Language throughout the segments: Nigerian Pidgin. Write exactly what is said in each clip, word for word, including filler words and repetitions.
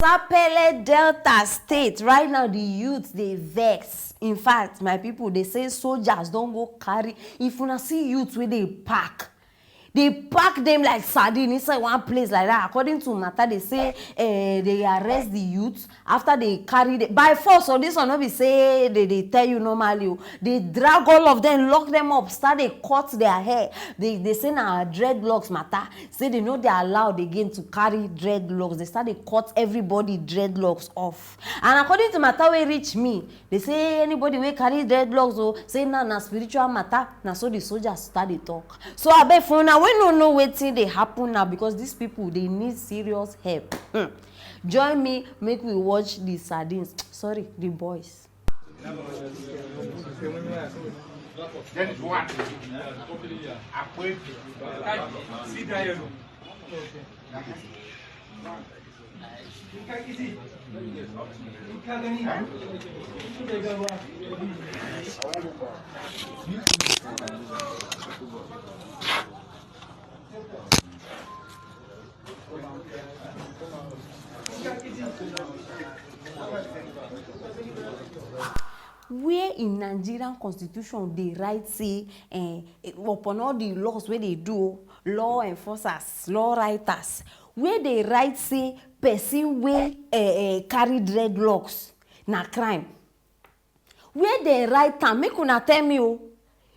Sapele Delta State, right now the youth dey vex. In fact, my people, they say soldiers don go carry. If una see youth wey dey pack, they pack them like sardine inside one place like that. According to matter, they say eh, they arrest the youth after they carry them by force. So this one no be say they dey tell you normally o. They drag all of them, lock them up, start dey cut their hair. They they say na dreadlocks matter. Say they no dey allowed again to carry dreadlocks. They start dey cut everybody dreadlocks off. And according to matter wey reach me, they say anybody wey carry dreadlocks o, say na na spiritual matter. Na so the soldiers start dey talk. So abeg, for una wey no know wetin dey happen now, because these people dey need serious help. Hmm. Join me, make we watch the sardines. Sorry, the boys. Where in Nigerian constitution dey write say eh, upon all the laws wey dey do, law enforcers, law writers, where dey write say person wey eh, eh, carry dreadlocks na crime? Where dey write am? Make una tell me o.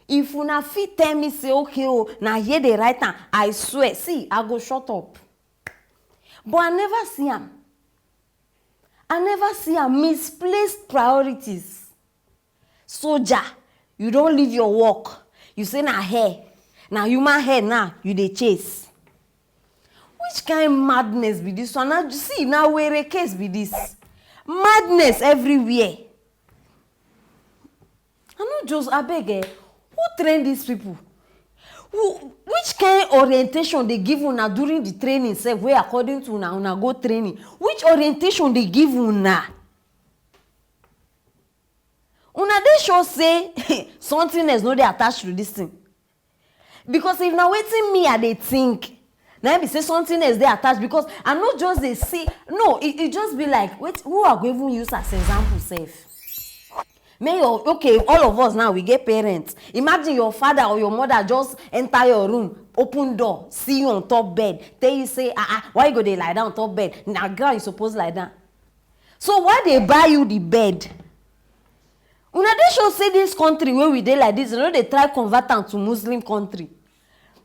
If una fit tell me say okay o, na here dey write am, I swear, see, I go shut up. But I never see am. I never see am. Misplaced priorities. Soldier, you don leave your work. You say na hair, na human hair now you dey chase. Which kind madness be this one? Now see, na were case be this. Madness everywhere. I no just abeg eh, who train these people? Who, which kind orientation dey give una during the training sef, wey according to una una go training? Which orientation dey give una? Una dey sure say something else no dey attached to this thing? Because if na wetin me I dey think, na im be say something else dey attached, because I no just dey see, no, e e just be like, wait, who I go even use as example sef? May your, okay, all of us now, we get parents. Imagine your father or your mother just enter your room, open door, see you on top bed, tell you say, ah ah, why you go dey lie down on top bed? Na ground you suppose lie down. So why dey buy you the bed? Una dey sure say this country wey we dey like this, dem no dey try convert am to Muslim country?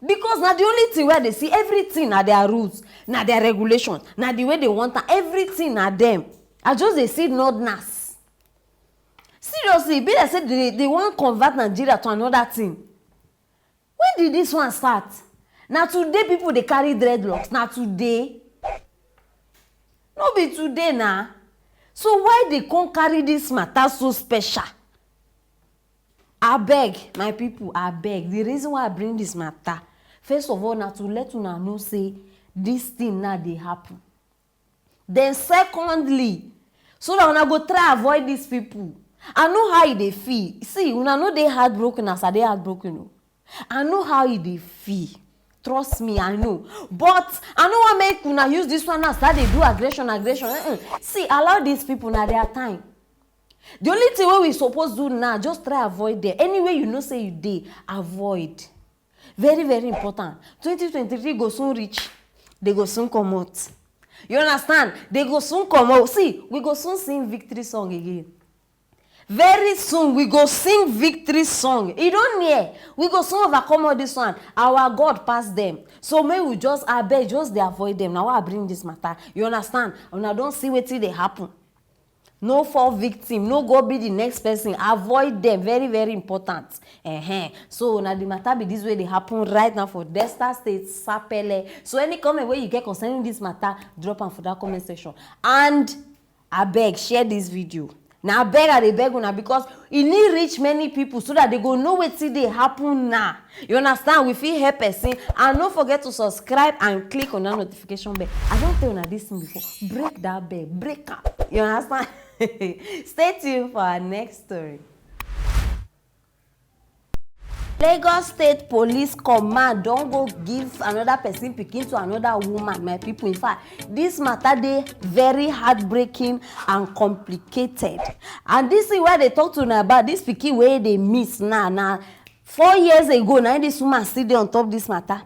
Because na the only thing wey I dey see, everything na their rules, na their regulations, na the way they want am, everything na them. I just dey see northerners. Seriously, e be like say they they wan convert Nigeria to another thing. When did this one start? Na today people dey carry dreadlocks? Na today? No be today na. So why they come carry this matter so special? Abeg, my people, abeg. The reason why I bring this matter, first of all, na to let una know say this thing now dey happen. Then secondly, so that una go try avoid these people. I know how e dey feel. See, una no dey heartbroken as I dey heartbroken o. I know how e dey feel. Trust me, I know. But I no wan make una use this one now start dey do aggression, aggression. Mm-mm. See, allow these people na their time. The only thing wey we suppose do now, just try avoid them. Anywhere you know say you dey, avoid. Very, very important. Twenty twenty-three go soon reach. They go soon comot. You understand? They go soon comot. See, we go soon sing victory song again. Very soon, we go sing victory song. E don near. We go soon overcome all this one. Our God pass them. So make we just abeg, just dey avoid them. Na why I bring this matter. You understand? Una don see wetin dey happen. No fall victim, no go be the next person. Avoid them, very, very important. Ehen. So na the matter be this wey dey happen right now for Delta State, Sapele. So any comment wey you get concerning this matter, drop am for that comment section. And abeg, share this video. Na abeg I dey beg una, because e need reach many people so that they go know wetin dey happen now. You understand? We fit help person. And no forget to subscribe and click on that notification bell. I don tell una this thing before. Break that bell, break am. You understand? Stay tuned for our next story. Lagos State Police Command don go give another person pikin to another woman, my people. In fact, this matter dey very heartbreaking and complicated. And this thing wey I dey talk to una about, this pikin wey dey miss now, na four years ago na this woman still dey on top this matter.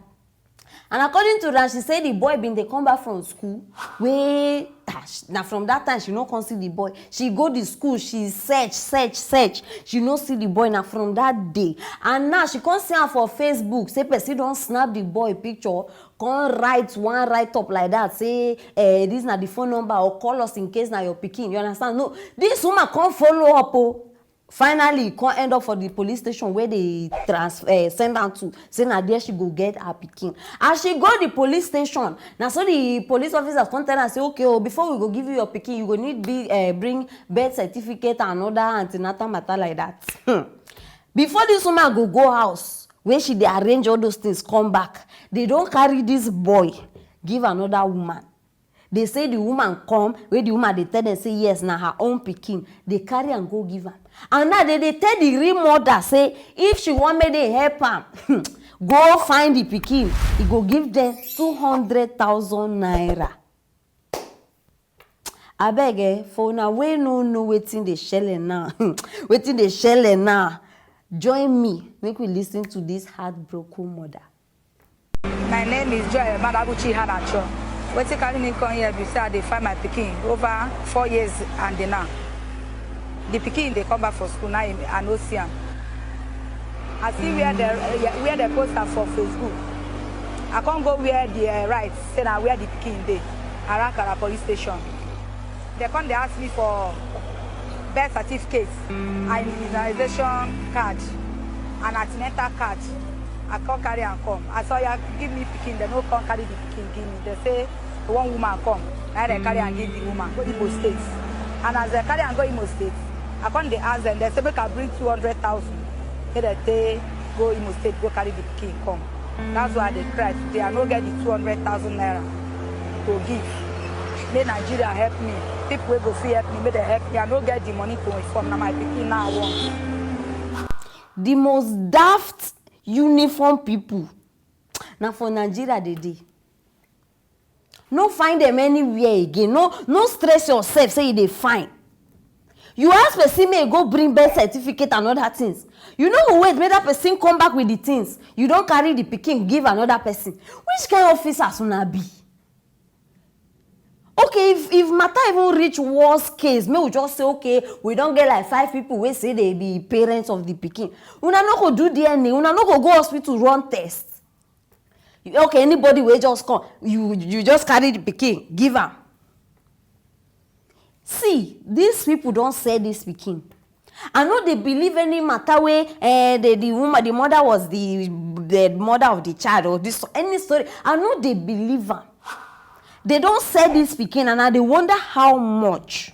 And according to her, she say the boy bin dey come back from school wey, ah, sh- na from that time she no come see the boy. She go the school, she search, search, search. She no see the boy. Na from that day. And now she come see am for Facebook say person don snap the boy picture, come write one write up like that, say, eh, this na the phone number, or call us in case na your pikin. You understand? No, this woman come follow up o. Finally, e come end up for the police station where they trans eh, send am to, say na there she go get her pikin. As she go the police station, na so the police officers come tell am say, okay, oh, before we go give you your pikin, you go need be eh, bring birth certificate and other antenatal matter like that. Hmm. Before this woman go go house, where she dey arrange all those things, come back, they don carry this boy give another woman. They say the woman come, wey the woman dey tell them say yes, na her own pikin. They carry am go give am. And now they dey tell the real mother say if she wan make they help am go find the pikin, e go give them two hundred thousand naira. Abeg, eh, for una wey no know wetin dey shele now, wetin dey shele now, join me make we listen to this heartbroken mother. My name is Joy Madabuchi Hanacho. Wetin carry me come here be say I dey find my pikin over four years and dey now. The pikin dey come back for school now, I no see am. I see where the where the post am for Facebook. I come go where the uh, right say na where the pikin dey, Arakara police station. They come dey ask me for birth certificate, immunization card, and antenatal card. I come carry am come. As oya give me pikin, they no come carry the pikin give me. They say one woman come, na dem carry am give the woman go Imo State. And as they carry am go Imo State, I come dey ask them. They say make I bring two hundred thousand, make dem take go Imo State go carry the pikin come. That's why I dey cry today. I no get the two hundred thousand naira to give. Make Nigeria help me. People wey go fit help me, make dem help me. I no get the money to inform. Na my pikin now I want. The most daft uniform people na for Nigeria dey dey. No find them anywhere again. No, no stress yourself say you dey fine. You ask person make e go bring birth certificate and other things. You no go wait make that person come back with the things. You don carry the pikin give another person. Which kind officers una be? Okay, if if matter even reach worst case, make we just say okay, we don get like five people wey say they be parents of the pikin. Una no go do D N A, una no go go hospital run test. You- Okay, anybody wey just come, you you just carry the pikin give am. See, these people don sell this pikin. I no dey believe any matter wey eh, the the woman, the mother was the the mother of the child, or this any story. I no dey believe am. They don sell this pikin and I dey wonder how much.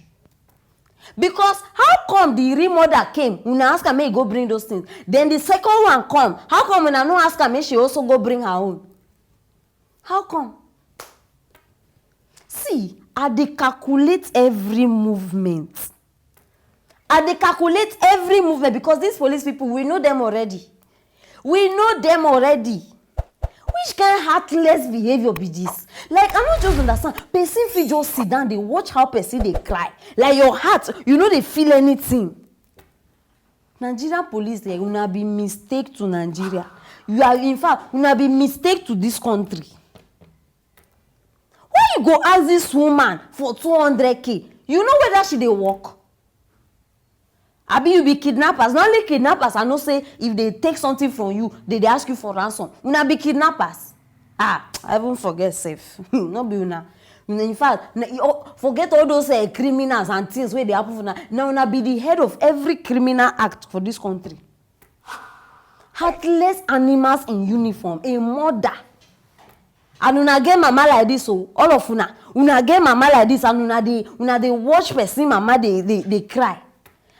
Because how come the real mother came, una ask am make e go bring those things, then the second one come, how come una no ask am make she also go bring her own? How come? See, I dey calculate every movement. I dey calculate every movement because these police people, we know them already. We know them already. Which kind heartless behavior be this? Like, I no just understand. Person fit just sit down, dey watch how person dey cry. Like your heart, you no dey feel anything. Nigerian police, eh, una be mistake to Nigeria. You are, in fact, una be mistake to this country. Why you go ask this woman for two hundred k? You know whether she dey work? Abi you be kidnappers? Na only kidnappers I know say if they take something from you, they dey ask you for ransom. Una be kidnappers. Ah, I even forget sef. No be una. In fact, na- you- oh, forget all those uh, criminals and things wey dey happen for now. Now una be the head of every criminal act for this country. Heartless animals in uniform, a murder. And una get mama like this, so all of una, una get mama like this, and una dey una dey watch person mama dey dey dey cry.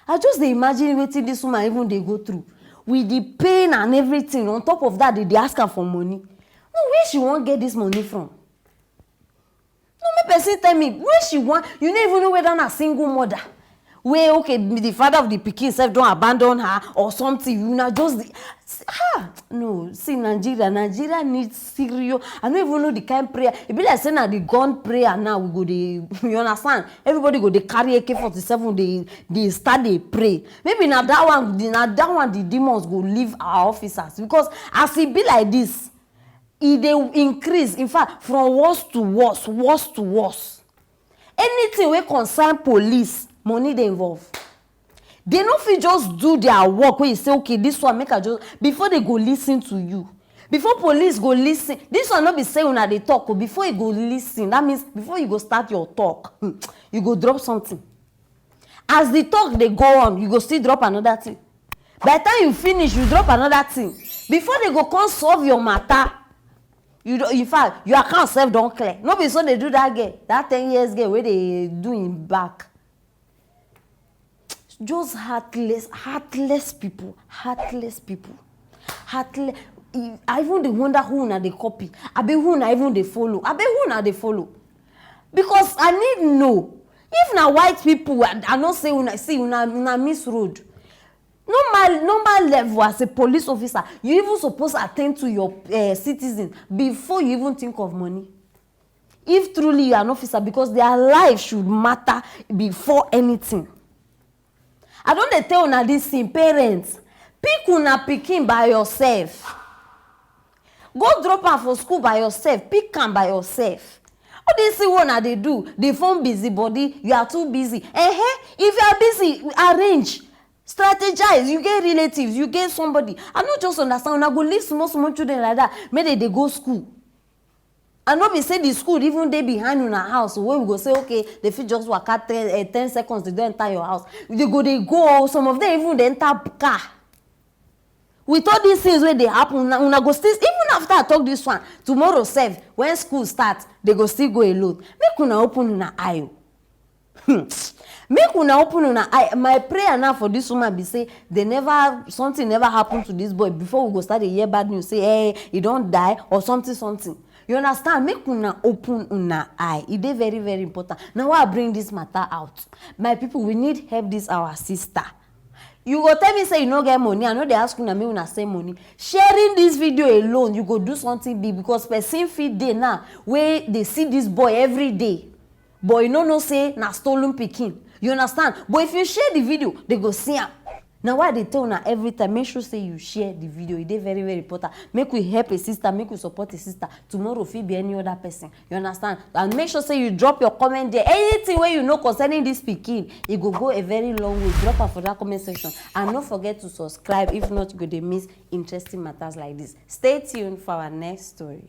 I just dey imagine wetin this woman even dey go through with the pain and everything. On top of that, they dey ask am for money. No, where she wan get this money from? No, make person tell me where she wan. You no even know whether na single mother. Wey, okay, the father of the pikin sef don abandon her or something, you na just dey, ah, no, see, Nigeria, Nigeria need serious, I no even know the kind prayer, e be like say na the gun prayer now we go dey, you understand, everybody go dey carry A K forty-seven, dey dey start dey pray, maybe na that one, na that one the demons go leave our officers, because as e be like this, e dey increase, in fact, from worse to worse, worse to worse. Anything wey concern police, money dey involve. They no fit just do their work wey you say, okay, this one make I just, before they go listen to you, before police go listen, this one no be say una dey talk o, before you go listen, that means before you go start your talk, hmm, you go drop something. As the talk dey go on, you go still drop another thing. By the time you finish, you drop another thing. Before they go come solve your matter, you don, in fact, your account sef don clear. No be so they do that girl, that ten years girl wey dey do im back. Just heartless, heartless people, heartless people, heartless. I even dey wonder who una dey copy, abi who una even dey follow, abi who una dey follow, because I need know. If na white people, I, I no say una, see, una, una miss road. Normal, normal level, as a police officer, you even suppose attend to your, eh, citizen before you even think of money. If truly you are an officer, because their life should matter before anything. I don dey tell una this thing, parents, pick una pikin by yourself. Go drop am for school by yourself, pick am by yourself. All this thing wey una dey do, the phone busy body, you are too busy. Eh, if you are busy, arrange, strategize. You get relatives, you get somebody. I no just understand, una go leave small small children like that, make they dey go school. And no be say the school even dey behind una house wey we go say, okay, they fit just waka ten, eh, ten seconds, they don enter your house. They go, they go, some of them even dey enter car. With all these things wey dey happen, una, una go still, even after I talk this one, tomorrow sef, when school start, they go still go alone. Make una open una eye o. Hmm. Make una open una eye. My prayer now for this woman be say they never, something never happen to this boy before we go start dey hear bad news say, eh, he don die or something, something. You understand? Make una open una eye. E dey very, very important. Na why I bring this matter out. My people, we need help this our sister. You go tell me say you no get money, I no dey ask una make una send money. Sharing this video alone, you go do something big, because person fit dey now wey dey see this boy every day, but you no know say na stolen pikin. You understand? But if you share the video, they go see am. Na why I dey tell una every time, make sure say you share the video. E dey very, very important. Make we help a sister, make we support a sister. Tomorrow fit be any other person. You understand? And make sure say you drop your comment there. Anything wey you know concerning this pikin, e go go a very long way. Drop am for that comment section. And no forget to subscribe. If not, you go dey miss interesting matters like this. Stay tuned for our next story.